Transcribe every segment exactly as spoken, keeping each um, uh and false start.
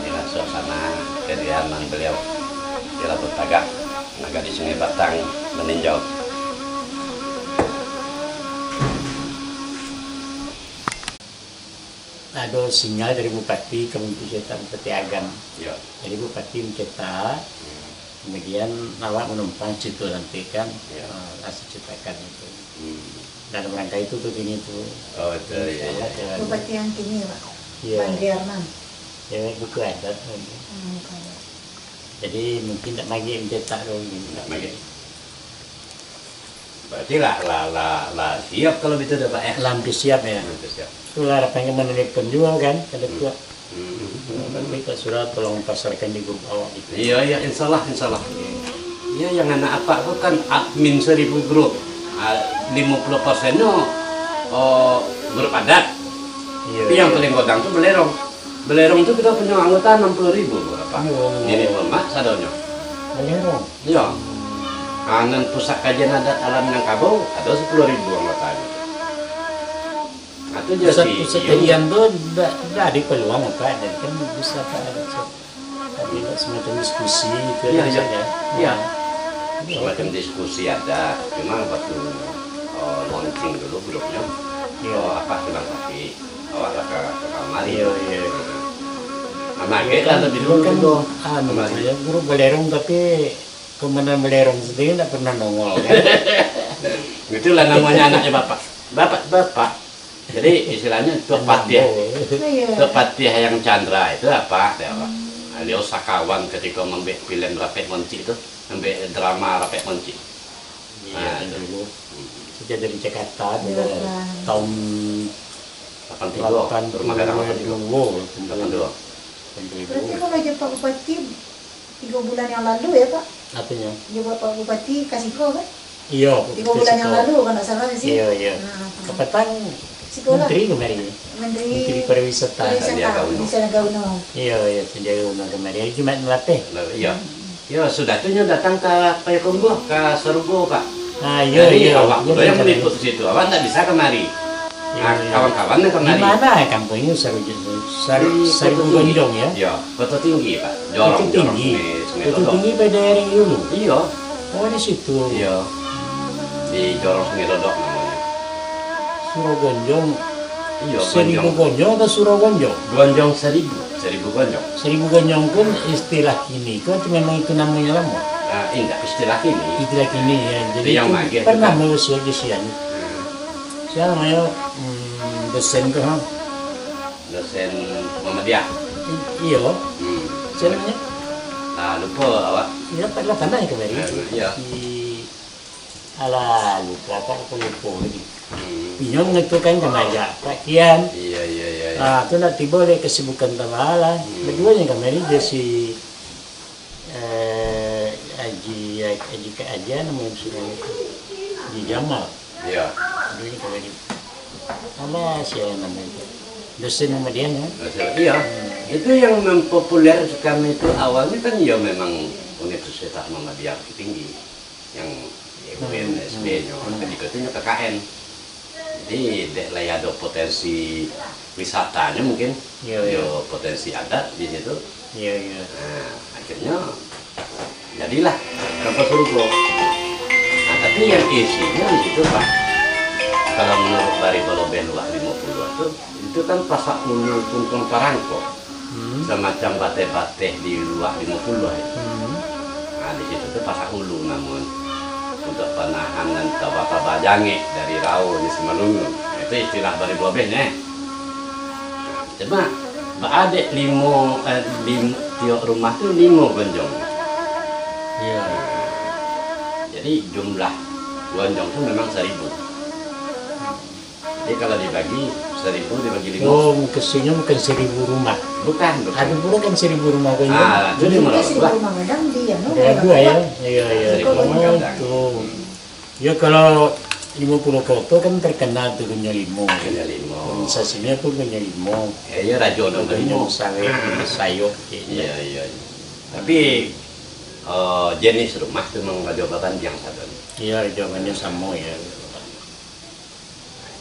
Inilah suasana kediaman beliau di Labuhan Tagak, agak di Sungai Batang, Maninjau. Ado sinyal dari bupati ka mancetak Bupati Agam. Yo. Jadi bupati mancetak, hmm, kemudian awak manumpang situ nanti kan, yo, ah, hasil cetakan itu. Hmm. Dan barangkali itu tu kini tu. Oh, itu, insya Allah, ya. Bupati yang kini, Pak? Iya. Pak Andri Arman? Ya, buku adat. Hmm, buku adat. Jadi, mungkin tak lagi mencetak tu, mungkin tak lagi. Berarti lah, lah, lah, lah siap kalau gitu dah, Pak, ya? Lah hampir siap, ya. Hampir siap. Itulah harapannya menelepon juga kan, kada kuat. Hmm. Nanti Pak Surah tolong pasarkan di grup awak gitu. Iya, iya, insya Allah, insya Allah. Iya, yang anak apak tu kan admin seribu grup. Ah, lima puluh persennyo, oh, grup adat. Iya, tapi yang paling godang tu belerong. Belerong tu kita punya anggota enam puluh ribu, Pak. Iya. Ini rumah sadonyo. Belerong? Iya. Ah, nan pusat kajian adat alam Minangkabau, ada sepuluh ribu anggotanyo. Pusat-pusat kajian tu dak, dak ada peluang apa, jadi kan bisa apa, tapi semacam diskusi itu. Iya, iya. Iya. Semacam diskusi ada, cuma waktu, eh, launching dulu grupnya, iya, oh, apa, Bang Sapi, awak lah ke, ke kamari. Iya, iya. Anak kan lebih dulu kan, anu, kamari. Saya guru belerong, tapi komandan belerong sendiri ndak pernah nongol, kan? Itulah namanya anaknya bapak. Bapak, bapak. Jadi, istilahnya Tok Patih. Iya. Tok Patih yang Chandra itu apa? Dia apa? Beliau sakawan ketika membuat film Rapek Moncik itu, membuat drama Rapek Moncik. Iya, nah, itu dulu. Sejak dari Jakarta, iya, tahun delapan tiga, rumah gadang delapan tiga. Delapan dua. Berarti kalau aja Pak Bupati, tiga bulan yang lalu ya, Pak? Apanya? Dia buat Pak Bupati ka siko, kan? Iyo, tiga bulan yang lalu, kalau ndak salah sih. Iyo, iyo. Nah, kapatang siko lah. Menteri kamari. Menteri, Menteri Pariwisata. Pariwisata, Sandiaga Uno. Sandiaga Uno. Iyo, iyo, Sandiaga Uno kamari. Hari Jumat malapeh. Iyo. Iyo, sudah tu nyo datang ka Payakumbuh, ka Sarugo, Pak. Ah, iyo, iyo. Jadi, awak pulo yang meliput di situ. Awak ndak bisa kamari. Nah, kawan-kawan yang kamari. Di mana kampuang itu, Sarugo? Sari-, Saribu Gonjong, ya? Iya, Koto Tinggi, Pak. Jorong, Koto Tinggi. Jorong Sungai, Sungai Lodok. Koto Tinggi pada daerah dulu? Iya. Oh, di situ. Iya. Di Jorong Sungai Lodok namanya. Surau Gonjong. Iya, Seribu Gonjong. Gonjong atau Surau Gonjong? Gonjong Seribu. Seribu Gonjong. Seribu Gonjong pun istilah kini ko atau memang itu namanya lama? Ah, indak, istilah kini. Istilah kini, ya. Jadi itu yang itu mageh pernah tu kan. Mengusung di sian. Hmm. Siapa namanya? Hmm, dosen tu, ha? Dosen Muhammadiyah. I-, iyo. Hmm. Siapa namanya? Ah, lupa awak. Iya, Pak, lah pandai kamari. Ah, iya. Si, alah, lupa, Pak, aku lupa lagi. Hmm. Inyo mangatokan kamari, Pak Kian. Iya, iya, iya, iya. Ah, tu nak tibo dek kesibukan tambah lah. Hmm. Baduonyo kamari, dia si Eh, Haji, Haji Ka-, Haji anu, maksudnya itu. Haji Jamal. Iya. Dulu itu tadi. Alah, siapa nama itu? Dosen Muhammadiyah, ya? Dosen, iya. Hmm. Itu yang mempopulerkan itu awalnya kan ya memang Universitas Muhammadiyah Bukittinggi. Yang Hmm, U N S B-nyo, hmm, hmm. Ketika itu nyo K K N. Jadi, dek lai ado potensi wisatanya mungkin. Iya, iya. Yo, potensi adat di situ. Iya, iya. Nah, akhirnya jadilah Kampus Surugo. Nah, tapi yang isinya di situ, Pak, kalau menurut Bari Balobeh Luak limo puluah tu, itu kan pasak ulu tuntung parangko. Hmm. Samacam bateh-bateh di Luak limo puluah itu. Hmm. Nah, di situ tu pasak ulu namun untuk panahan nan taba-taba jangek dari rau di Simalungun. Itu istilah Bari Balobeh nyo. Cuma, baa dek limo, eh, lim-, tiok rumah tu limo gonjong. Iya. Jadi, jumlah gonjong tu memang saribu. Jadi, kalau dibagi, saribu dibagi limo. Oh, mukasuiknyo bukan saribu rumah. Bukan, bukan. Ado pulo kan saribu rumah gonjong. Ah, tu di Muaro Labuah. Saribu rumah gadang di, anu, Muaro Labuah, ya? Iya, iya. Saribu rumah gadang. Oh, tu. Ya, kalau limo puluah koto kan terkenal tu Gunyo Limo. Gunyo Limo. Organisasinya pun Gunyo Limo. Ya, ya, Rajo Gunyo Limo. Gunyo Limo Sawit, Gunyo Sayok, gitu. Iya, iya, iya. Tapi, eh, jenis rumah tu memang Rajo Babandiang sadonyo. Iya, Rajo Babandiang samo, ya.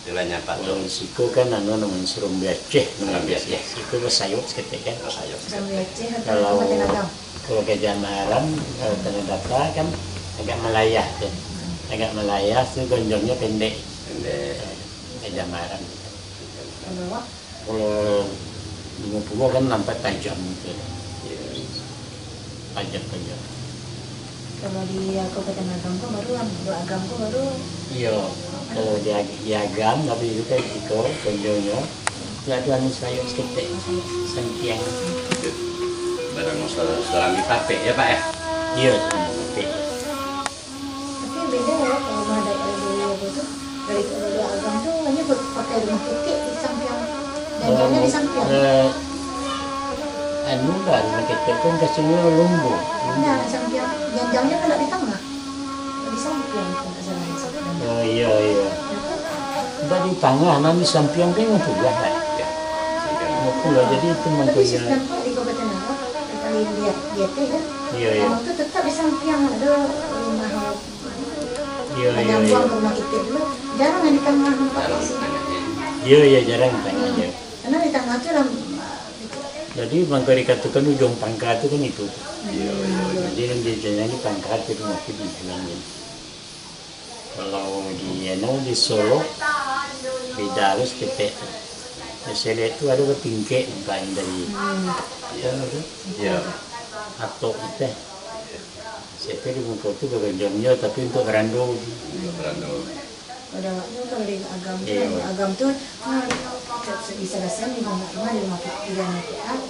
Itulah nyampah tu. Kalau siko kan anu namonyo Serambi Aceh namonyo. Serambi Aceh. Siko basayok saketek kan. Basayok saketek. Serambi Aceh atau Kalau, Kabupaten Agam? Kalau Gajah Maram, eh, Tanah Datar kan agak malayah tu. Agak malayah tu gonjongnyo pendek. Pendek. Gajah Maram. Kalau awak? Kalau limo puluah kan nampak tajam tu. Iyo. Tajam-tajam. Kalau di, ah, Kabupaten Agam ko baru kan, di Agam ko baru. Iyo, kalau di Ag-, di Agam, tapi itu kan iko, konjonyo, itu ado anu sayok saketek, sampiang. Itu barang Serambi Papek ya, Pak, ya? Iyo, Serambi Papek. Tapi beda ya, kalau rumah adat dari dulu apa tu, dari dulu Agam tu hanya pakai rumah ketek di sampiang, janjangnya di sampiang. Eh, anu lah, rumah ketek kan kasanyo lumbu. Nah, sampiang, janjangnya kan tak di tangah. Di sampiang, kalau tak salah. Oh, iyo, iyo. Ya kan? Ndak di tangah, nan di sampiang kan yang tulah lah. Ya, sampiang. Yang tulah, jadi itu Tapi mangkonyo. Sistem kok di Kabupaten Agam, yang paling di, di ateh kan? Iyo, iyo. Agam tu tetap di sampiang ada rumah Iyo, iyo, Manyambuang iyo. Ka rumah kito dulu, jarang di tangah nampak. Jarang di tangah, yo. Iyo, iyo, jarang di tangah, Hmm. yo. Karena di tangah tu lah, Jadi, mangko dikatokan ujuang pangka tu kan itu. Iyo, iyo, iyo. Jadi, nan di, nan di pangka tu rumah tu di ujuang ni. Kalau di, anu, di Solok, beda tu saketek. Di Solok tu ado batingkek, nampaknyo dari, Hmm. Iyo. Kan tu? Iyo. Atok tu. Iyo. Sia tu di muko tu baganjang nyo, tapi untuak barando. Untuak barando. Pada awaknyo kalau di Agam tu, Iyo. Agam tu, ah, bisa-bisa di rumah, rumah di rumah kito, di rumah kito, ah,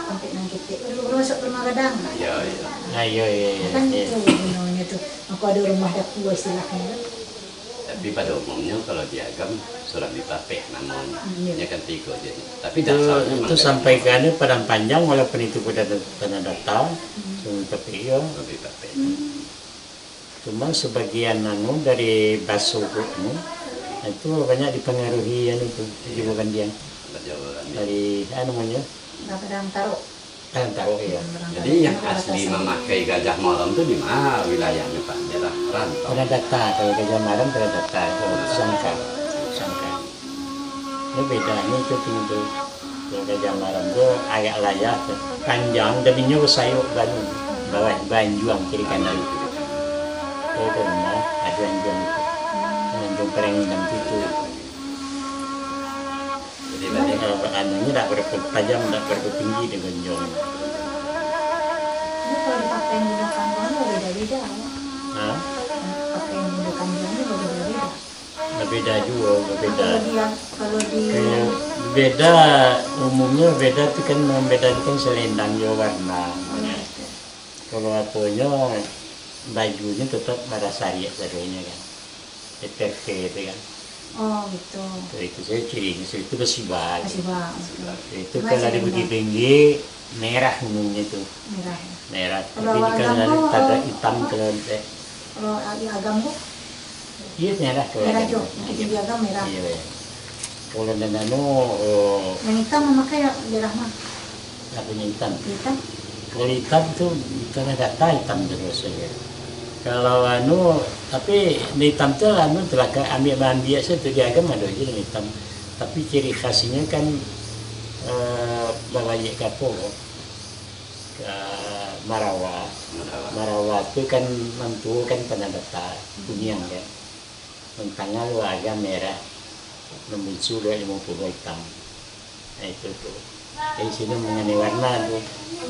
sampai nan ketek, baru, baru masuk ke rumah gadang. Iyo, iyo. Ah, iyo, iyo, iyo, Kan iyo. Itu gunonyo tu. Mako ado rumah dapua istilahnyo tu. Tapi pada umumnyo, kalau di Agam, Serambi Papek namonyo. Hmm, iyo. Nyo kan tigo je. Tapi Itu, dasarnyo itu memang sampai dari ka anu Padang Panjang, walaupun itu pun tanah, tanah datar, Hmm. tapi iyo. Serambi Papek. Hmm. Cuma sabagian anu dari baso ko anu, itu banyak dipangaruhi anu tu, Iyo. Jawa Kandiang. Jawa Kandiang. Dari, anu namonyo? Padang Tarok. Padang Tarok, iyo. Jadi, yang asli mamakai Gajah Maram tu di ma wilayahnyo, Pak? Daerah Rantau? Tanah datar, kalau Gajah Maram tanah datar, kalau Sangka. Sangka. Ini bedanyo itu tu, tu. Kalau Gajah Maram tu agak layah tu. Panjang, tapi nyo basayok banu. Bawah, banjuang kiri kanan. Kalau ke rumah, ado anjuang tu. Anjuang Padang Inam tu, tu. Jadi, kalau anunyo dak berapa tajam, dak berapa tinggi dengan jong. Ini kalau dipakai di belakang rumah beda-beda. Ha? Pakai di belakang rumah beda-beda. Beda juo, beda. Kalau di, kalau di Kalau beda, umumnyo beda tu kan, beda tu kan selendang jo warna. Hmm. Kalau aponyo, bajunyo tetap marasariak sadonyo kan. P T F K itu kan. Oh, gitu. Itu, itu sajo cirinyo, itu basiba. Basiba, betul. Itu Cuma kalau di selendang. Bukittinggi, merah umumnyo tu. Merah. Merah. Kalau Tapi di Agam Kalangan tu, tagak hitam kalau ente. Kalau di Agam tu? Iyo, merah kalau Merah Agam. juo. Bukittinggi Agam merah. Iyo, iyo. Kalau nan anu, oh. Yang hitam mamakai di Rahma. Apo nan hitam? Hitam. Kalau hitam tu, tanah datar hitam terus sajo. Kalau anu, tapi hitam tu anu tu lah, ka-, ambiak-ambiak sajo tu di Agam ado juo hitam. Tapi ciri khasnyo kan, eh, babaliak ka apo ko? Ka marawa. Marawa. Marawa tu kan nan tuo kan tanah datar, kuniang kan. Nan tangah tu agak merah, nan bungsu dek limo puluah hitam. Nah, itu tu. Jadi, sino manganai warna tu.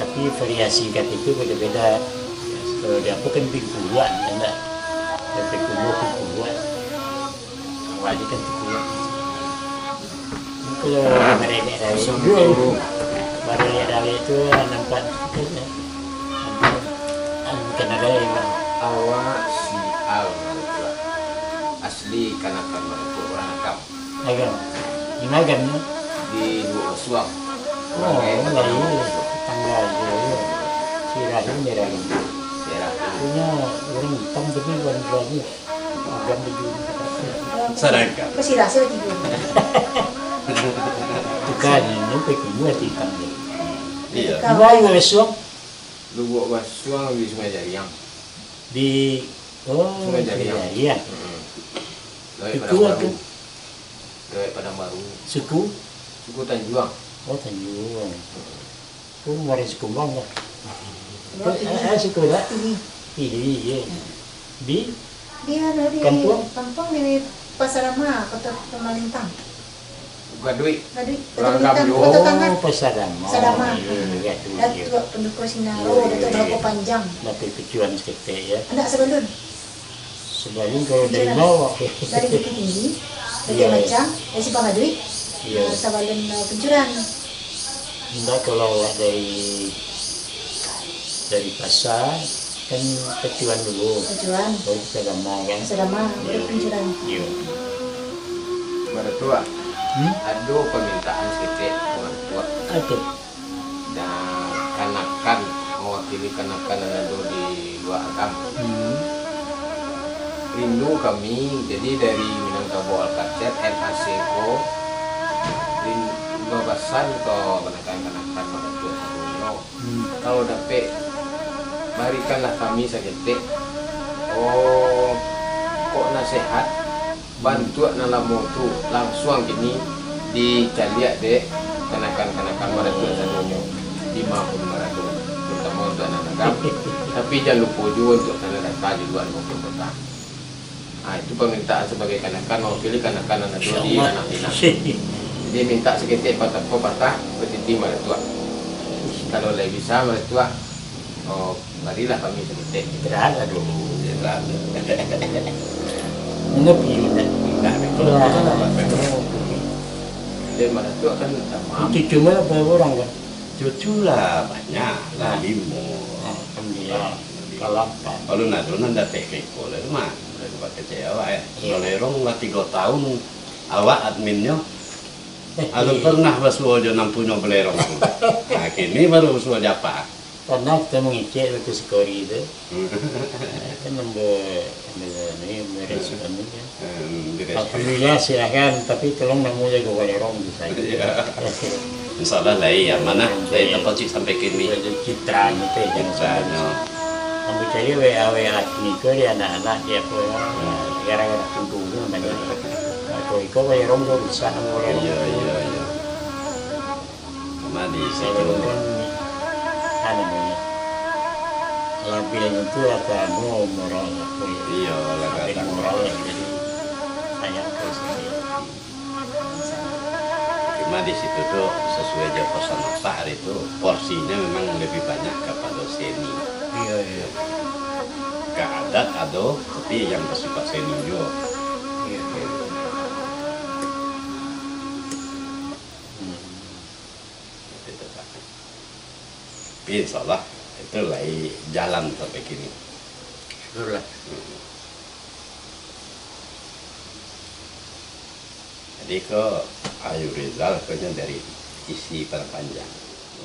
Tapi variasi kat itu beda-beda. Kalau di apo kan pingkuruak, kan tak? Kalau pingkuruak, pingkuruak. Awak ni kan pingkuruak. Kalau merengek dari dulu, baru lihat dari itu nampak, nampak, ah, bukan ada yang Awak si Al Maratua. Asli kanakan Maratua, urang Agam. Agam. Di ma Agam tu? Di Lubuak Basuang. Oh, Urang Gaya, iya, Agam iya. Basuang. Tangga, iya, iya. Sirah tu merah tu. Sirah tu. Punya orang hitam tapi bukan berani. Agam baju. Sadangkan. Kau sirah saya tidur. Bukan, ini pakai kumua hitam ni. Iya. Di ma Lubuak Basuang? Lubuak Basuang di Sungai Jariang. Di, oh, Sungai Jariang. Sungai Jariang. Mm-mm. Dari Itu Padang Baru. Aku Dewek Padang Baru. Suku? Suku Tanjuang. Oh, Tanjuang. Hmm. Oh, Muara Sikumbang lah. Dua Eh, pilihan. eh, suku dah? Pilih. Pilih, ya. Hmm. Di? Di anu, di Kampuang? Kampuang di Pasar Lama, Kota Pamalintang. Gaduik. Gaduik, Kota Ragam Pamalintang, yo. Kota Tangah. Oh, Pasar Lama. Pasar Lama. Iya, iya, Gaduik, iya. Datuak Panduko Sinaro, Iya, iya, Datuak Bako iya. Panjang. Tapi picuan saketek, ya. Anak Sabalun. Sabalun kalau dari Jelas. Bawah. Dari Bukittinggi, Bukit Iya, iya. Macang, dari Simpang Gaduik, Iya. Sabalun, eh, Pancuran. Indak, kalau awak dari, dari pasar, kan Pacuan dulu. Pacuan. Baru Sadama, kan? Sadama, baru Iyo. Pancuran. Iyo. Maratuak, Hmm? ado pamintaan saketek ka Maratuak. Aduh. Dan kanakan, mawakili kanakan nan ado di lua agam. Hmm. Rindu kami, jadi dari Minangkabau Alkateb, M A C ko, rin-, bapasan ka kanakan-kanakan Maratuak sadonyo. Hmm. Kalau dapek, barikanlah kami saketek, oh, kok nasehat, bantuak nan lamo tu, langsuang kini dicaliak dek kanakan-kanakan Maratuak sadonyo, di ma pun barado, tarutamo untuak nan agam, tapi jan lupo juo untuak nan data di lua maupun kota. Ah, itu pamintaan sabagai kanakan, mawakili kanakan nan ado di Insyaallah. Anak Minang. Jadi, minta saketek patah ko patah, batitih Maratuak. Kalau lai bisa Maratuak, oh, barilah kami saketek. Istirahat lah dulu. Istirahat. Ngopi, Yun, eh? Nah, betul. Iya. Betul. Dia Maratuak kan tak mampu. Cucu mah berapa orang, kan? Cucu lah banyak, lah Nah. limo. Alhamdulillah. Kalau apa? Kalau nak tu, nan datang ke iko lah tu mah. Dah buat kecil awak, eh. Iya. Kalau Erong lah tiga tahun awak adminnyo. Eh, Alun iya. pernah basuo jo nan punyo belerong tu. Nah, kini baru basuo jo apa? Pernah kita mangecek waktu sekori tu. Hmm. Kan nambah, nambah ni, merespon ni kan. Hmm, direspon. Alhamdulillah, silakan, tapi tolong namo jago balerong tu saja. Iya. Insya Allah lah, iya, amanah. Iya. Dari tempat cik sampai kini. Citra ni teh, jangan Citra, sampai. no. Ambo cari W A-W A kini ko di anak-anak di apa, Hmm. gara-gara tuntu tu namanya. Nah, kalau iko balerong tu rusak namo balerong. Iya, iya, iya. Cuma di Kalau situ. Kan, anu, labiahnyo tu rata anu moral, apa ya? Iya, lah Sampai kata moral moral. ya, jadi banyak terus ini. Cuma di situ tu sesuai jo pesan Ustaz hari tu, porsinya memang lebih banyak kepada seni. Iya, iya. Ke adat ado, tapi yang bersifat seni juga. Iya, iya. Hmm. Tapi tetap. Tapi insya Allah, itu lai jalan sampai kini. Syukurlah. Hmm. Jadi ko Ayu Rizal ko nyo dari isi Padang Panjang.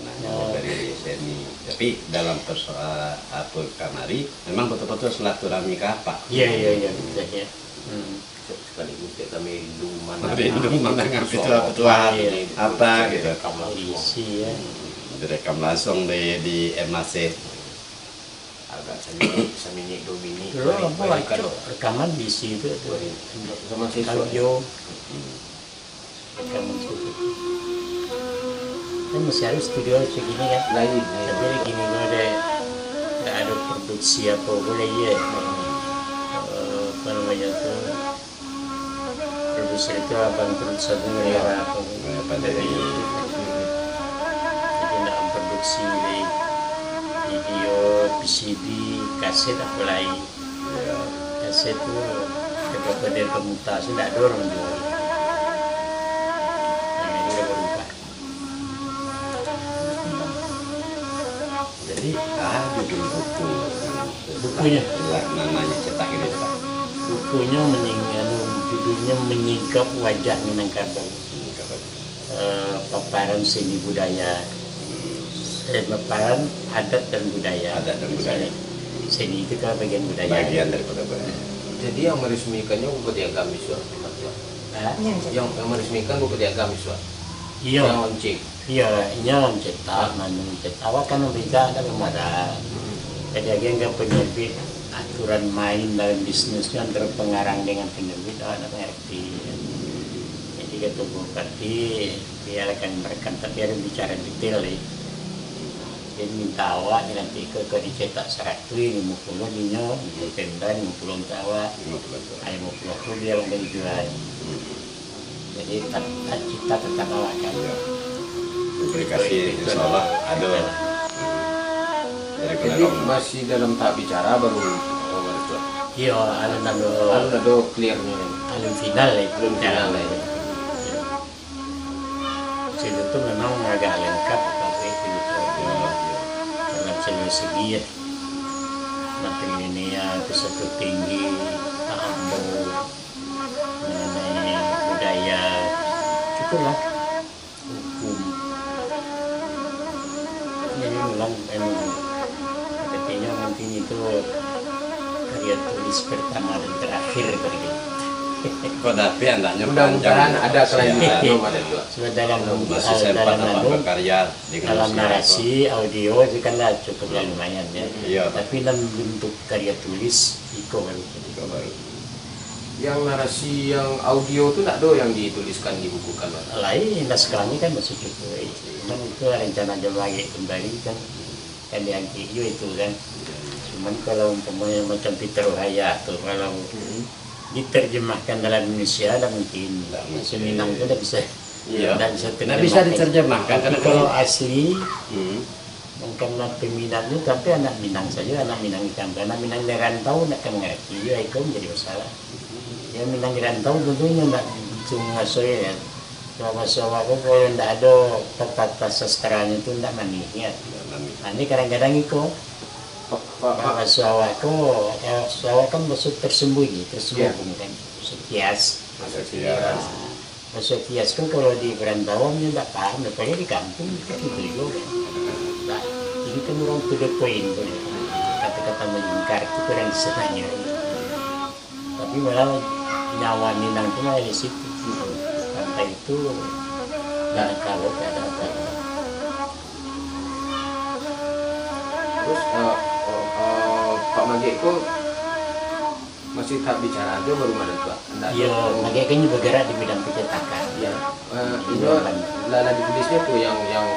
Nah, Oh. dari seni. Tapi dalam persoalan apa kamari, memang betul-betul silaturahmi ka apa? Iya, iya, iya, betul, ya. Hmm. Sekaligus dek kami rindu mandanga Rindu mandanga petua-petua. petua-petua Iya. apa gitu. Direkam langsung. Isi, ya. Hmm, direkam langsung di, di M A C. Agak saminik, saminik, dua minik, Dulu dua minik, apa, dua minik, Cok? Rekaman di situ, tuh. Dua minik. Sama siswa. Audio. Hmm. Rekaman situ. Kan masih harus studio segini, kan? Lain, lain. Tapi gini, kalau ada, nggak ada produksi apa, boleh, iya. Hmm. Eh, apa namanya tuh? Produser itu abang produser tu, Ya. Apa? Ya, apa Jadi, dari jadi nak produksi dari video, V C D, kaset, apa lain. Ya. Kaset tu, kepada pemutar tu, ndak ada orang jual. Nah, ini udah berubah. Jadi, ah, judul buku. Bukunya? Lah, namanya cetak ini, Pak. Bukunya menying-, anu, judulnya Menyingkap Wajah Minangkabau. Menyingkap wajah. Eh, paparan seni budaya. Hmm. Eh, paparan adat dan budaya. Adat dan budaya. Seni itu kan bagian budaya. Bagian daripada budaya. Jadi, yang meresmikannya Bupati Agam Iswak, Pak Ketua? Hah? Yang, yang meresmikan Bupati Agam Iswak? Iya. Yang launching? Iya, inyo cetak, manu cetak. Awak kan pemerintah ada pemuda. Jadi, agian ka penerbit, aturan main dalam bisnis tu antara pengarang dengan penerbit, awak nak mengerti. Jadi, Kata Bupati, biarlah kami merekam, tapi harus bicara detail, eh. Jadi minta awak ni nanti ke, ke dicetak saratuih, limo puluah dinyo, pulpen dan limo puluah untuk awak. Limo puluah untuk awak. Ah, limo puluah tu biar urang jual. Hmm. Jadi, tat-, tat-, cita tetap awak kan. Iya. Publikasi, insya Allah, ada. Dari Jadi, Kelerong. Masih dalam tahap bicara, baru, oh, baru tu. Iyo, alun ado, alun ado clear-nyo. Alun final lah itu. Alun final lah itu. Situ tu memang agak lengkap, tapi itu dalam segala segi, ya. Matrilineal, Pesatu Tinggi, Ambo, mengenai budaya, itulah, hukum. Jadi ulang, anu, sepertinya mungkin itu karya tulis pertama dan terakhir bagi. Kok tapi andaknya Mudah-mudahan panjang. Ada kelanjutan, Iya. Belum ada juga. Sebab dalam, Masih eh, sempat dalam apa anu, berkarya dengan dalam usia narasi, itu. Audio itu kan lah cukup lah lumayan, ya. Iya. Tapi dalam bentuk karya tulis, iko baru. Iko baru. Yang narasi, yang audio tu ndak ado yang dituliskan, dibukukan, Pak? Lain, naskahnya kan masih cukup. Cuman itu rencana jam lagi kembali kan. Kan diangkik juga itu kan. Cuman kalau umpamanya macam Peter Wahaya tu, kalau Hmm. diterjemahkan dalam Indonesia, ndak mungkin. Ndak mungkin. Bahasa Minang tu ndak bisa, Iya. ndak bisa Ndak bisa terjemahkan. Diterjemahkan, Tapi karena kalau kan asli, Hmm. Mungkin peminatnyo, tapi anak Minang sajo, anak Minang di kampung. Anak Minang di rantau ndak ka mangarati, iyo iko manjadi masalah. Yo, Minang di rantau tantunyo ndak itu mangasuih, yo. Kalau baso awak ko, kalau ndak ado tata, tata sastranyo tu ndak manih, yo. Ndak manih. Nah, ini kadang-kadang iko, Pa-, pa-, pa- baso awak ko, yo, baso awak kan baso tersembunyi, terselubung Iya. kan, baso kias. Baso kias. Baso kias kan kalau di perantauan nyo ndak paham, apalagi di kampung kan itu juo kan. Nah, ini kan urang to the point tu, kata-kata menyingkar tu kurang disenangi. Tapi malah nyawa Minang tu malah di situ. Sampai itu, ndak kalau kada apa. Terus, eh, eh, eh, Pak Magek ko masih tahap bicara ajo baru mah tu, Pak? Ndak Iyo, ado. Magek kan nyo bergerak di bidang percetakan. Iyo. Eh, Iyo, inyo kan. Lah, lah ditulisnyo tu yang, yang,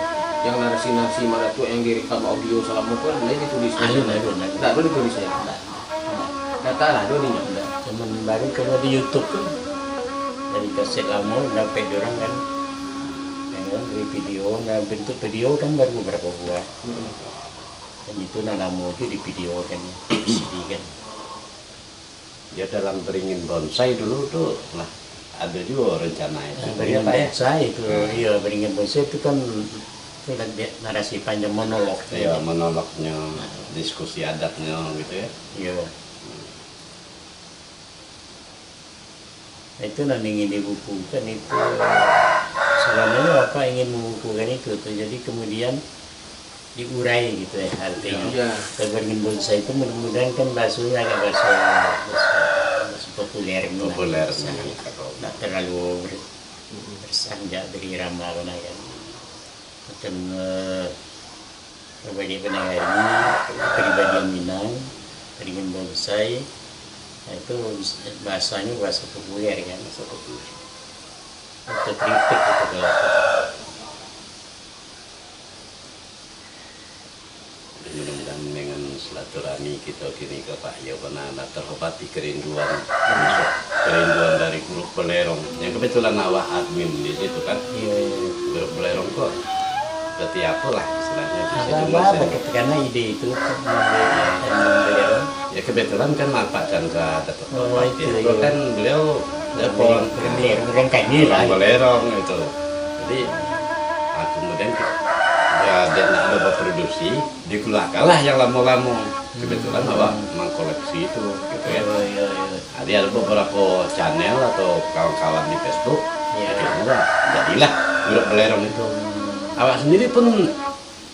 yang narasi-narasi mah tu yang direkam audio salamo tu, lah ditulisnyo. Alun, alun, alun. Ndak ado ditulisnyo. Ndak. Data lah ado di inyo. Ndak. Cuman baru kalau di YouTube tu, dari kaset lamo, dapek di urang kan. Yang urang dari video, nah, bentuk video kan baru beberapa buah. Hmm. Dan itu nah lamo tu di video kan, di C D kan. Ya, dalam Beringin Bonsai dulu tu lah, ado juo rencana itu. Nah, Beringin Iya, Pak, ya? Bonsai itu, Hmm. iyo, Beringin Bonsai itu kan, itu kan dia narasi panjang monolog. Iya, monolognyo, Nah. diskusi adatnyo gitu ya. Iyo. Itu nan ingin dibukukan itu. Sebenarnya Bapak ingin membukukan itu tu, jadi kemudian diurai gitu ya artinya. Iya. Kalau Beringin Bonsai itu mudah-mudahan kan bahasanya agak bahasa, bahasa, bahasa populer ni lah. Populer, Bisa. Nah, kalau Nggak terlalu ber-, Mm-mm. bersanjak dari irama mana kan. Macam, eh, Bagi pendengar ini, kepribadian Minang, Beringin Bonsai, nah, itu bis-, bahasanya bahasa populer kan. Bahasa populer. Atau kritik gitu kalau. Mudah-mudahan dengan silaturahmi kita kini ke Pak Yo, karena terobati kerinduan, kerinduan dari grup Belerong. Yang kebetulan awak admin di situ kan. Iya, iya. Grup Belerong kok. Berarti apalah istilahnya di situ. Apa, apa, maksudnya? Karena ide itu membuat admin Belerong. Ya, kebetulan kan Pak Chandra Datuk Oh, Topati itu, itu iya. kan beliau ya, Belerong, orang, Belerong, orang kami lah. orang Belerong itu. Jadi, ah, kemudian ya, dia nak ada berproduksi, dikeluarkanlah yang lama-lama. Kebetulan Hmm. awak mengkoleksi itu, gitu ya. Iya, iya, iya. Jadi ada beberapa channel atau kawan-kawan di Facebook, Iya. akhirnya jadilah grup Belerong itu. Hmm. Awak sendiri pun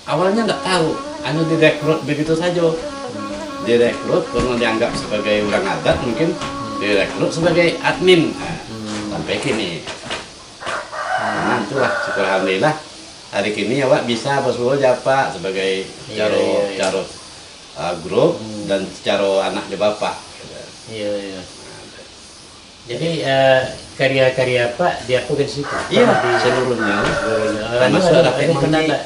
awalnya nggak tahu, hanya direkrut begitu saja. Hmm. Direkrut karena dianggap sebagai orang adat mungkin, Hmm. direkrut sebagai admin. Nah, Hmm. sampai kini. Nah, itulah, syukur alhamdulillah. Hari kini awak bisa basuo Japak sebagai Iya, caro, iya, iya. caro, ah, grup Hmm. dan caro anak jo bapak. Iya, iya. Nah, Jadi, eh, Karya-karya Apak diapokan di situ? Iya, seluruhnya. Seluruhnya. Termasuk anu, ada, ada pernah di ndak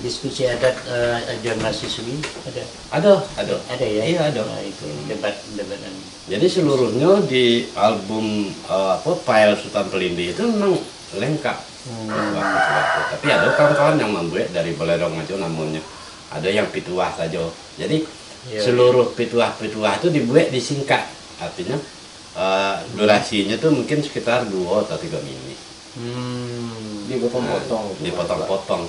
diskusi adat, eh, ajuan mahasiswi? Ada? Ada, ada. Ada, ya? Iya, ada. Nah, itu debat, debat anu. Jadi, seluruhnya di album, eh, apa, file Sutan Palindih itu memang lengkap. Hmm. Waktu-waktu. Tapi ada kawan-kawan yang membuat dari Balerong aja namanya. Ada yang pituah saja. Jadi, iya, seluruh pituah-pituah itu dibuat disingkat. Artinya, eh, durasinya tuh mungkin sekitar dua atau tiga menit. Hmm. Dipotong-potong. Nah, gitu, dipotong-potong.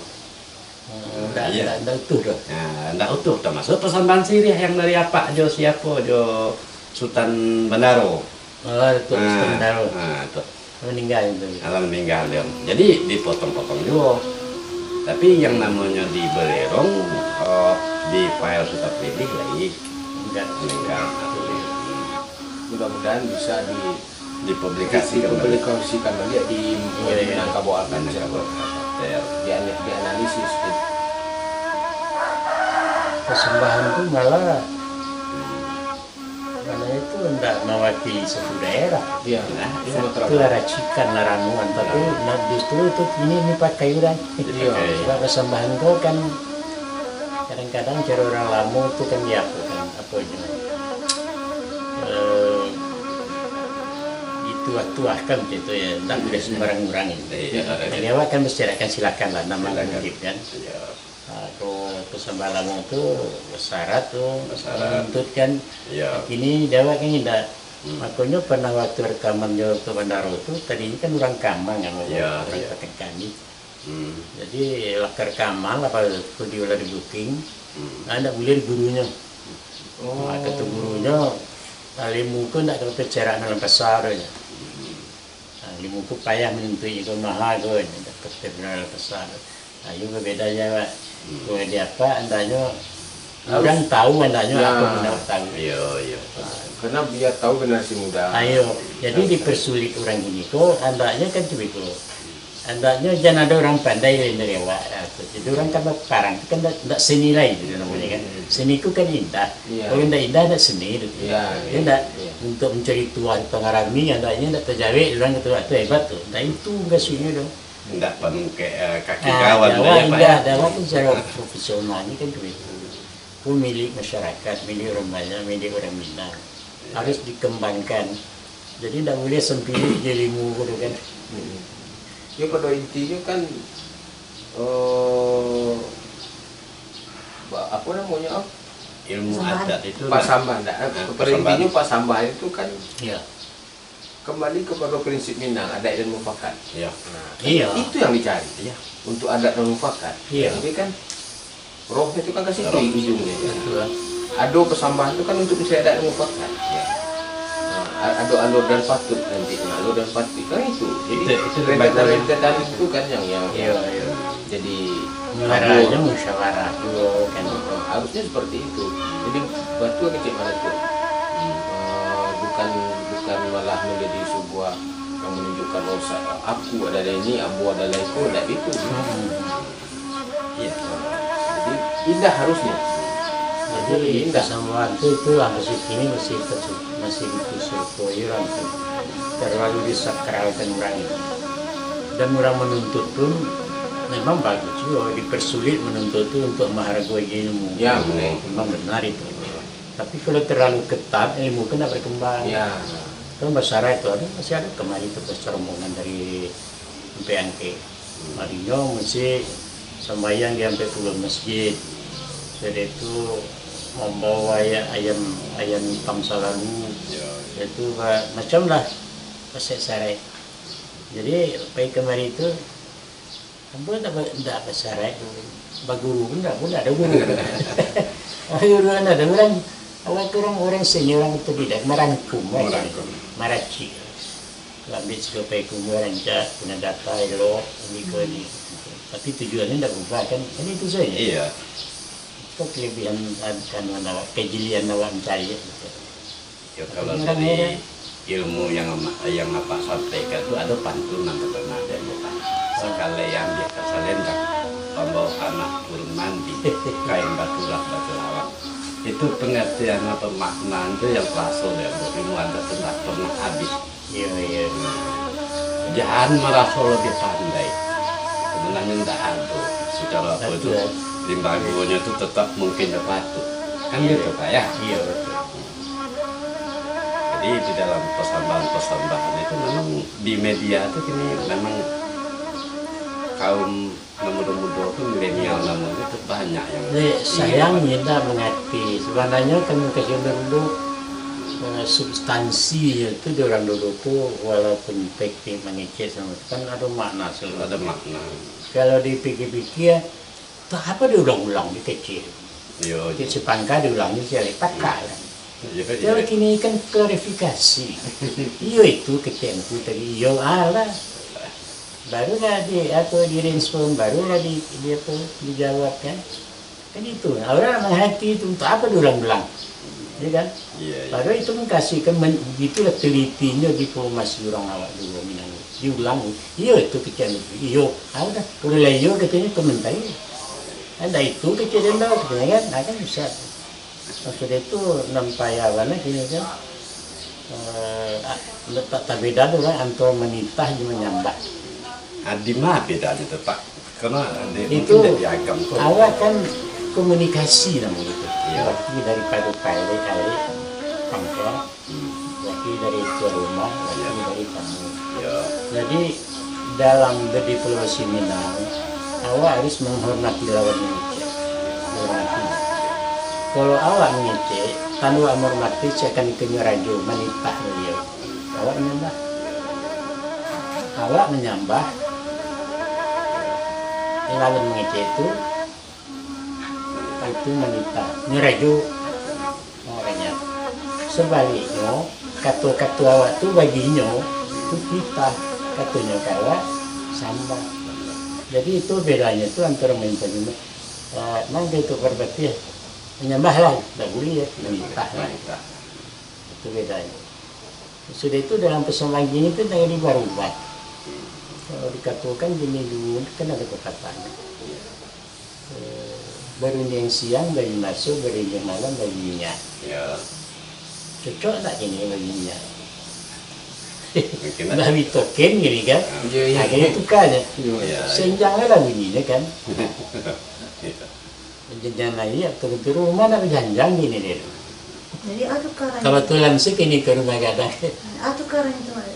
Hmm, ndak, iya, ndak, ndak utuh doh. Nah, ndak utuh, termasuk persembahan siriah yang dari Apak jo siapa, jo Sutan Bandaro. Oh, tu, nah, Sutan Bandaro. Nah, tu. Meninggal itu. Alah meninggal dia. Jadi, dipotong-potong juga. Tapi yang namanya di Balerong, eh, di file Sutan Palindih lagi. Meninggal. Meninggal. Mudah-mudahan bisa di dipublikasi kembali. Dipublikasikan balik di, iya, iya, Minangkabau Alkatcher. Minangkabau Alkatcher. Diana-, dianalisis, gitu. Persembahan tu malah, malah itu ndak mewakili satu daerah. Iya, nah, Sumatera. Itu lah racikan, lah ramuan, tapi, nah, justru itu kini dipakai urang. Iya. Dipakai. Sebab persembahan tu kan kadang-kadang cara urang lamo tu kan diapokan. Apa nyo, eh, dituah-tuahkan gitu ya, ndak buliah sembarang urang gitu. Iya, iya. Jadi, awak kan mesti akan silakan lah, nama mungkin kan. Iya. Ah, kalau persembahan lamo tu basyarat tu, basyarat, menuntut kan. Iya. Kini di awak kan indak. Hmm. Makonyo pernah waktu rekaman jo Tok Bandaro tu, tadinyo kan urang Kamang kan, iya, urang, iya, Patengkani. Hmm. Jadi, lah ka rekaman lah, pas studio lah di-booking. Hmm. Ah, ndak buliah di gurunyo. Oh. Ah, kato gurunyo, ah, ilmu ko ndak dapat pecarak dalam pasa tu, yo. Hmm. Ah, ilmu ko payah manuntuiknyo ko, maha ko, ndak dapat pecarak dalam pasa tu. Ah, iyo babeda se, Pak. Hmm. Kalau di Apak, andaknyo urang tahu, andaknyo apo nan tahu. Iyo, iyo. Ah. Karena bia tahu generasi muda. Ah, iyo. Jadi, dipersulit urang kini ko, andaknyo kan tu beko. Andaknyo jan ado urang pandai lain dari awak, ah, tu. Jadi, urang kan baparang tu kan ndak, ndak seni lai tu namonyo kan. Hmm. Seni tu kan indah. Iya. Kalau indak indah, ndak seni tu. Iya, iya, indak. Iya. Untuk mencari tuan pangarami, andaknyo ndak tajawek urang kata, "Wah, tu hebat tu." Ndak itu mukasuiknyo tu. Ndak panungkek, eh, kaki kawan tu, ya, Pak, ya? Ah, di awak kan secara profesional ni kan duit tu. Itu milik masyarakat, milik urang banyak, milik urang Minang. Iya. Harus dikembangkan. Jadi, ndak buliah sampilik je ilmu ko tu kan. Hmm. Yo, pada intinyo kan, eh, ba-, apo namonyo, ah? Ilmu adat itu lah. Pasambahan, ndak, eh, pada intinyo pasambahan itu kan, iya, kembali kepada prinsip Minang, adat dan mufakat. Iya. Nah, kan itu yang dicari. Iya. Untuk adat dan mufakat. Iya. Jadi kan, roh itu kan ka situ ujungnyo. Betul. Ado pasambahan tu kan untuk mencari adat dan mufakat. Iya. Nah, a-, ado alur dan patut nanti. Nah, alur dan patut kan itu. Jadi, itu, itu rentetan-rentetan itu kan yang, yang, iya, iya, jadi musyawarah juo kan. Harusnya seperti itu. Jadi, batua kecek mana tu. Eh, bukan, bukan malah menjadi sebuah yang menunjukkan, "Oh, sa-, aku adalah ini, ambo adalah itu," ndak gitu. Hmm. Iya. Jadi, indah harusnya. Jadi, indah. Pasambahan tu, itulah masih kini masih tersu-, masih dikusur-kuir urang tu. Terlalu disakralkan urang itu. Dan urang manuntut pun memang bagus juo, dipersulit manuntut tu untuk menghargai ilmu. Ya, betul. Memang benar itu. Tapi kalau terlalu ketat, ilmu kan ndak berkembang. Ya. Kan basyarat tu, ado, masih ado kamari tu pas rombongan dari Ampek Angkek. Marinyo musti sambayang di Ampek Puluah Masjid. Sudah itu mambawa aya-, ayam, ayam hitam salalu. Ya. Sudah itu ba-, macam lah, pasek sarai. Jadi, pai kamari tu, ambo ndak ba-, ndak basarai tu. Baguru pun ndak, pun ndak ado guru. Guru ndak ado urang, awak tu urang, urang senior, urang otodidak, marangkum, kan? Marangkum. Maracik. Ambiak sikok paikung rancak, punyo data elok, ini ko ini. Tapi tujuannyo ndak berubah kan, kan itu sajo. Iya. Itu kelebihan, an-, anu awak, kejelian awak mancari, gitu. Yo, tapi kalau dari ilmu yang ama-, yang Apak sampaikan tu, ado pantun nan pernah diambil. Sakali yang di atas salendang, pambawa anak turun mandi, kain batulah batu lawang. Itu pengertian atau makna itu yang teraso dari ilmu adat tu ndak pernah habis. Iyo, iyo. Jan maraso labiah pandai. Sabananyo ndak ado. Sacaro apo itu, limbagonyo tu tetap mungkin dapatuik. Kan gitu, Pak, ya? Iyo, betul. Jadi, di dalam pasambahan-pasambahan itu memang di media tu kini memang kaum Nan mudo-mudo tu, milenial namonyo tu, banyak yang Dek, sayang indak mangati. Sabananyo kan mukasuik dulu, eh, substansi itu di urang dulu tu, walaupun tek-tek mangecek samo tu kan ado makna selalu. Ado makna. Kalau dipikir-pikir, tak apa diulang-ulang, dikecek. Yo, Cik yo. Sipangka diulangi, cari pakak lah. Yo, Kalau yo. Kini kan klarifikasi. Iyo itu kecek tu tadi, iyo alah. Barulah di, apa, direspon, barulah di, di, apa, dijawab, kan. Kan itu. Urang nak mangarati tu, untuk apa diulang-ulang? Ya, kan? Iya, iya. Padahal itu mukasuik kan men-, itulah telitinya diplomasi urang awak dulu, Minang. Diulang, iyo itu kecek itu. Iyo, ah, udah. Kalau lah iyo, katanya komentar. Ada itu kecek dia, katanya, kan? Nah, kan bisa. Sudah itu, nan payah bana kini kan, eh, ah, letak tabeda tu kan, antaro manitah jo manyambah. Ah, di ma bedanyo tu, Pak? Karena di, Itu mungkin dari agam tu. Awak kan komunikasi namo gitu. Iya. Wakil daripado pailik, aik, pangka, Hmm. wakil dari tuan rumah, wakil Iya. dari tamu. Iya. Jadi, dalam berdiplomasi Minang, awak harus menghormati lawan mangecek. Menghormati. Kalau awak mangecek, tando awak menghormati, seakan-akan nyo rajo, manitah baliau. Awak manyambah. Awak manyambah lawan mangecek tu, itu manitah. Nyo rajo. Maknanyo, sabaliknyo, kato-kato awak tu baginyo, tu titah, katonyo ka awak, sambah. Jadi, itu bedanyo tu antaro main tadi, eh, nan itu parbatih, manyambah lah, ndak buliah, manitah lah. Itu bedanyo. Sudah itu, dalam pasambahan kini tu, ndak jadi barubah. Kalau dikatokan kini dulu, kan ado pepatah. Eh, barundiang siang bari maso, barundiang malam bari minyak. Ya. Cocok tak kini bari minyak? Mungkin lah. Bari token kini kan? Ah. Iya, iya. Akhirnya tukar je. Iya. Iya, iya. Senjang lah bunyinya kan? Iya. Janjang naiak, turun-turun, rumah nak bajanjang kini dia. Jadi, ah, tukaran. Kebetulan sih kini ke rumah gadang. Ah, tukaran itu, Mak.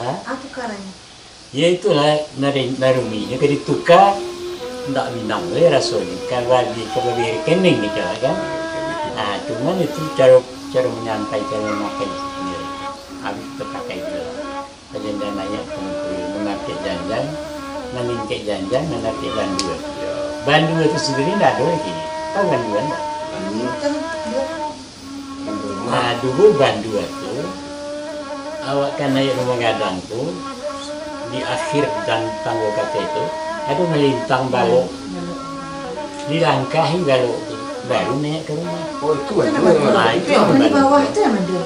Ha? Ah, tukaran. Ya itulah, nari-, naruminyo ka dituka, ndak minang lai rasonyo, ka bagi, ka bagi rekening gitu kan. Ah, cuman itu caro, caro manyampaikan, mamakai sendiri. Harus tapakai juo. Pajanjian ayat tu, manapik janjang, maningkek janjang, manapik bandua. Bandua tu sendiri ndak ado lagi. Tahu bandua ndak? Bandua. Nah, dulu bandua tu, awak ka naiak rumah gadang tu, di akhir dan tanggo katai tu, ado malintang balok. Dilangkahi balok tu, baru naiak ka rumah. Oh, itu bandua. Ah, itu bandua. Di bawah tu yang bandua.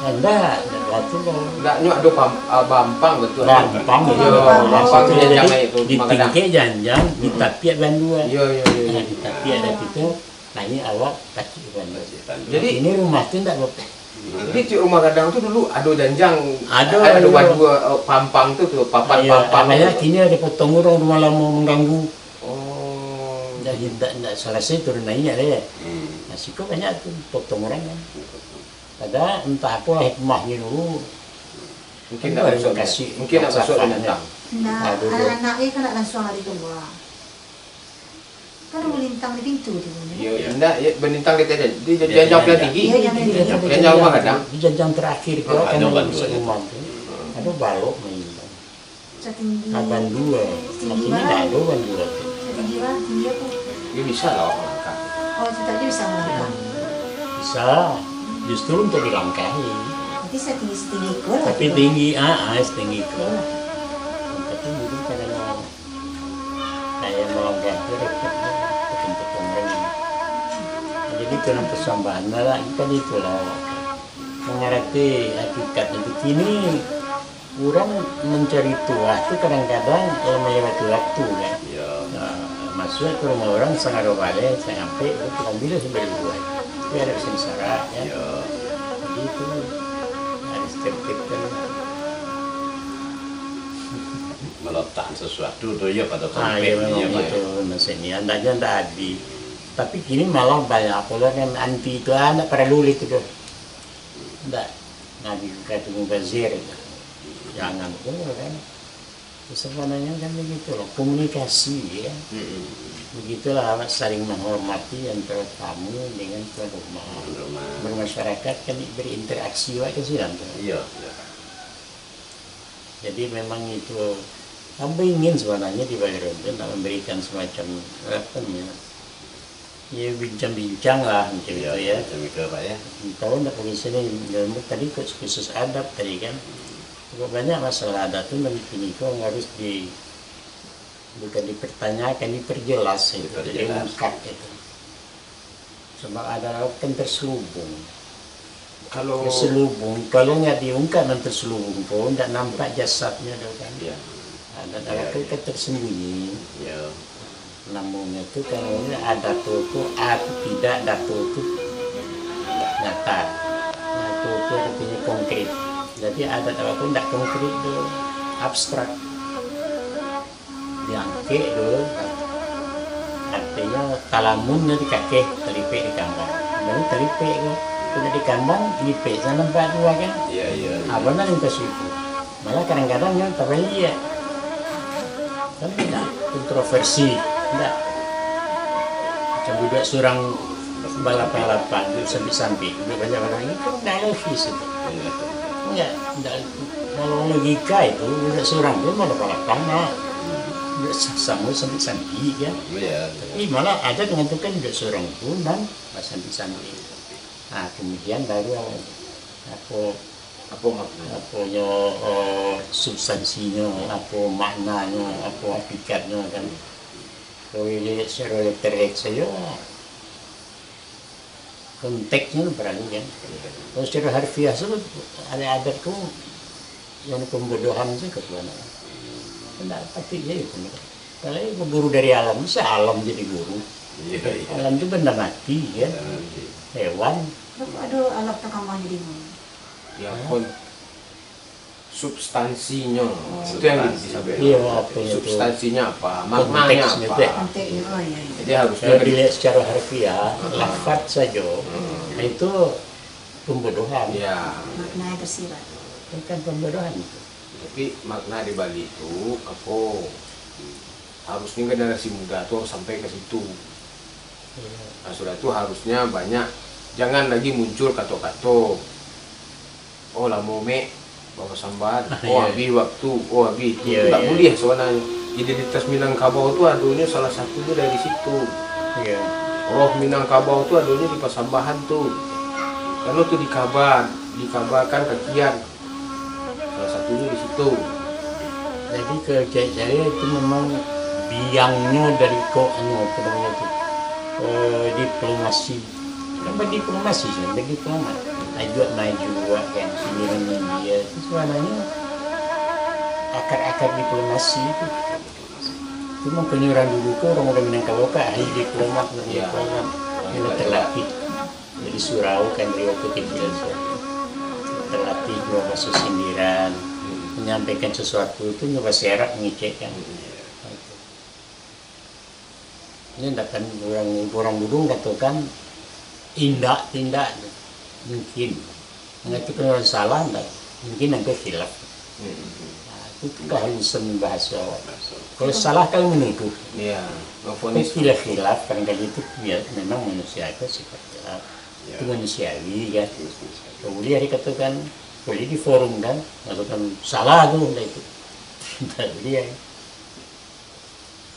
Ndak, ndak batu balok. Ndak, nyo ado pam-, ah, bampang tu. Bampang tu. Iyo, bampang tu. Jadi, janjang naiak tu, di tingkek janjang, di tapiak bandua. Iyo, iyo, iyo. Nah, di tapiak dah tu, Nah, ini awak pacik bandua. Pacik bandua. Jadi, ini rumah tu ndak bep- jadi, tiok rumah gadang tu dulu ado janjang, ado, ado, ado bandua, eh, pampang tu, tu, papan pampang tu. Iyo, kini ado potong urang rumah lamo mangganggu. Oh. Jadi, ndak, ndak salasai turun naiak deh. Hmm. Nah, siko banyak tu potong urang kan. Padahal entah apo hikmahnyo dulu. Mungkin ndak masuak, mungkin ndak masuak binatang. Nah, anak-anak ni kan ndak langsuang lari kalua. Kan balintang di pintu tu, kan? Iyo, iyo. Indak, iyo, balintang di atas, di janjang paling tinggi. Iyo, janjang paling tinggi. Janjang rumah gadang. Di janjang terakhir tu, kan, ado bandua di rumah tu. Ado balok main. Satinggi. Ah, bandua. Satinggi. Satinggi bandua. Ndak ado bandua tu. Satinggi ba-, tinggi apo? Iyo, bisa lah awak malangkah. Oh, tetap bisa malangkah. Bisa. Justru untuk dilangkahi. Tapi satinggi-satinggi iko lah. Tapi tinggi, ah, ah, satinggi iko. Tapi mungkin kadang Nah, yang malangkah tu repotnyo, potong-potong urang. Jadi, itu nan pasambahan lah, kan itulah. Mangarati hakikat itu. Kini, urang mancari tuah tu kadang-kadang, eh, malewati waktu, kan. Iyo. Nah, masuak ka rumah urang, sangado baleh, sangampek, tu ambilah sambari buah. Tapi ado sengsara, kan. Iyo. Jadi, itu harus tertibkan. Meletakkan sesuatu tu, iyo, pada Ah, konteks iyo, memang iyo, Pak. Betul, maksudnya, andaknya ndak adi. Tapi kini malah banyak pulo kan anti tu, ah, ndak paralu lah itu tu. Ndak, Nabi kata mubazir itu. Jangan pulo kan. Sebenarnya kan begitulah, komunikasi, ya. Mm-mm. Begitulah awak saling menghormati antara tamu dengan tuan rumah. Tuan rumah. Bermasyarakat kan berinteraksi awak ke sinan tu. Iya, iya. Jadi memang itu, hamba ingin sebenarnya di Balerong tu nak memberikan semacam, apa namanya, ya, bincang-bincang lah macam Iya, itu, ya. Macam itu, Pak, ya. Tahu ndak polisi ni, dalam tadi kok khusus adat tadi kan. Sebab banyak masalah adat tu nanti ni kok harus di, bukan dipertanyakan, diperjelas itu, Diperjelas. diungkap itu. Sebab ada kan terselubung. Kalau Terselubung, kalau nggak diungkap nan terselubung tu, ndak nampak jasadnya tu kan. Iya. Adat Iya, awak tu iya. kan tersembunyi. Iya. Namonyo tu kalau adat tu, tu, a tu tidak, datu tu nyata. Nyata tu artinya konkret. Jadi adat awak tu ndak konkret tu, abstrak. Diangkek dulu, artinyo talamun tu dikakeh, talipek di kambang. Baru talipek ko, sudah di kambang, lipek sanan nampak dua kan? Iya, iya, iya. Apo nan lintas itu? Malah kadang-kadang kan tabaliak. Kan ndak kontroversi, ndak. Macam budak surang balapang-lapang, sampai-sampai, budak banyak-banyak, itu ndak logis itu. Iya. Enggak, enggak. Kalau logika itu, budak surang tu mau lapang-lapang, nak. Budak sa-, samo sampai-sampai, kan. Iya. Tapi malah ada dengan tu kan budak surang tu, dan sampai-sampai. Nah, kemudian baru apa, Apa makna? aponyo, eh, substansinyo, apa maknanyo, apa hakikatnyo, kan. Kalau dilihat secara literik saja, konteksnya paralu, kan. Kalau secara harfiah tu, ada adat tu, yang pembodohan tu ketuhanan. Ndak patuik jadi pembodohan. Kalau guru dari alam, bisa alam jadi guru. Iya, iya. Alam tu benda mati, kan. Benda mati. Hewan. Kenapa ada alat takambang jadi guru? Ya, Hah? kon-, substansinyo. Oh. Itu yang Substansi. disampaikan. Iya, apa itu? Substansinya apa? Maknanya Konteksnya apa? itu. Konteksnya, oh, iya, iya. Jadi harusnya Kalau kan dilihat secara harfiah, Hmm. lafaz saja, Hmm. itu pembodohan. Iya. Maknanya tersirat. Itu kan pembodohan itu. Tapi makna di balik itu, apa? Harusnya generasi muda tu harus sampai ke situ. Iya. Nah, sudah tu harusnya banyak, jangan lagi muncul kato-kato, "Oh, lamo, Mek, bapasambahan. Oh, Iya. habih waktu. Oh, habih itu." Iya, Itu tak iya. boleh sebenarnya. Identitas Minangkabau tu adonyo salah satunya dari situ. Iya. Roh Minangkabau tu adonyo di pasambahan tu. Karena tu di kaba, dikabakan kakian. Salah satunya di situ. Jadi, kalau cek saya itu memang biangnyo dari ko, anu, apa namanya tu, eh, diplomasi. Kan berdiplomasi saja, berdiplomat. Ajuak maju, buat kan, sindiran India. Itu sebenarnya akar-akar diplomasi itu. Cuma punya orang dulu tu, orang-orang Minangkabau kan, ahli diplomat, ahli Iya. diplomat. Yang terlatih. Jadi surau kan dari waktu kecil tu. Terlatih bahasa sindiran, menyampaikan sesuatu tu nyo baserak mengecek kan. Ini ndak kan orang, orang dulu katakan indak, tindak, mungkin. Mengatakan orang salah, ndak mungkin, angku khilaf. Hmm. Nah, itu kehalusan bahasa awak. Bahasa. Kalau salah kan menuduh. Iya, Tapi memvonis. Khilaf-khilaf, kadang-kadang itu ya, memang manusia itu sifat khilaf. Ya. Itu manusiawi, kan. Manusiawi. Boleh dikatakan, boleh diforumkan, mengatakan salah tu, ndak itu. Ndak boleh, ya.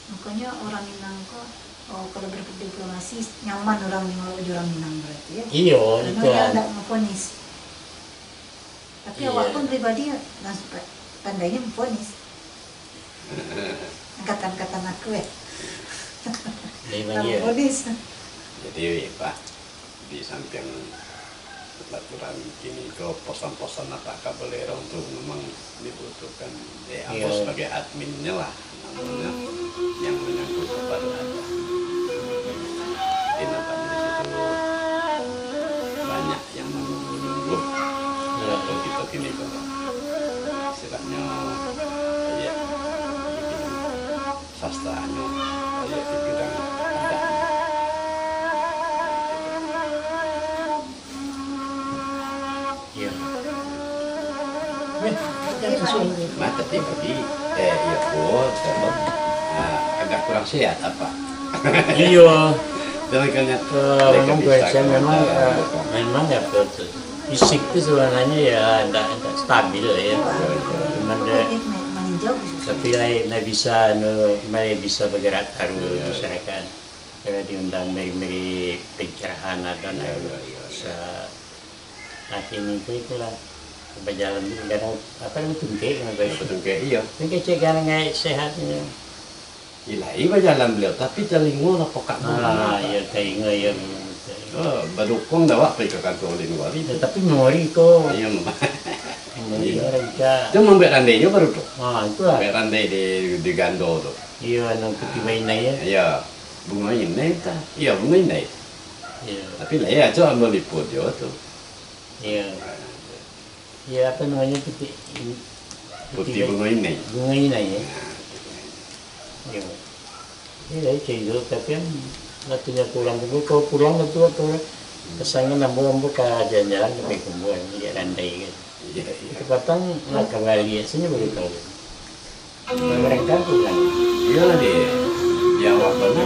Makanya orang Minang ko, oh, kalau berdiplomasi, nyaman orang Minang, jo orang Minang berarti, ya? Iyo, Karena itu dia lah. ndak memvonis. Tapi Iya. awak pun pribadi, nas-, pandainya memvonis. Angkatan-angkatan aku, eh. Memang iya. Memvonis. Jadi, Pak, di samping peraturan kini ko, posan-posan apak ka Balerong tu memang dibutuhkan, eh, Iya. ambo sebagai adminnya lah, namanya yang menyangkut kepada adat. Jadi, nampak di situ banyak yang menunggu-nunggu Iya. untuk kita kini ko. Istilahnya, iya, Nah, tapi bagi, eh, iya ko, kalau, ah, agak kurang sehat apa? Iyo. Jangan kan nyata. Eh, memang biasa, memang, eh, memang apa tu? Fisik tu sebenarnya ya ndak, ndak stabil lah ya. Cuman dia, tapi lah, lah bisa, anu, mulai bisa bergerak taruih masyarakat. Kalau diundang meri-meri pencerahan ada, nah, bisa. Nah, kini tu itulah, bajalan tu kadang, apa namanya, tungkek, kan, apa? Apa tungkek, iya. Tungkek cek kan, ngai sehatnya. Ilah, iya bajalan beliau, tapi talingo lah pokak. Ah, iya, talingo, iya, memang betul. Oh, badukung dah awak pai ka kantor di luar itu. Ya, tapi memori ko. Iya, memang. Memori orang ka. Itu mambuek randai jo baru tu. Ah, itulah. Mambuek randai di, di Gando tu. Iya, nang putih bainai ya. Iya. Bungo inai ta? Iya, bungo inai. Iya. Tapi lah, iya, tu ambo liput jo tu. Iya. Iya, apa namanya, putih, putih bungo inai. Bungo inai, ya. Iya. Iya, dari Cendo, tapi kan waktunya pulang dulu. Kalau pulang itu, waktu kesannya nambah, nambah ka jalan-jalan ke Payakumbuh, lihat randai kan. Iya, iya. Itu patang lah kembali, ya, sini baru tahu. Barangkali pulang. Iyolah, di, di awak bana,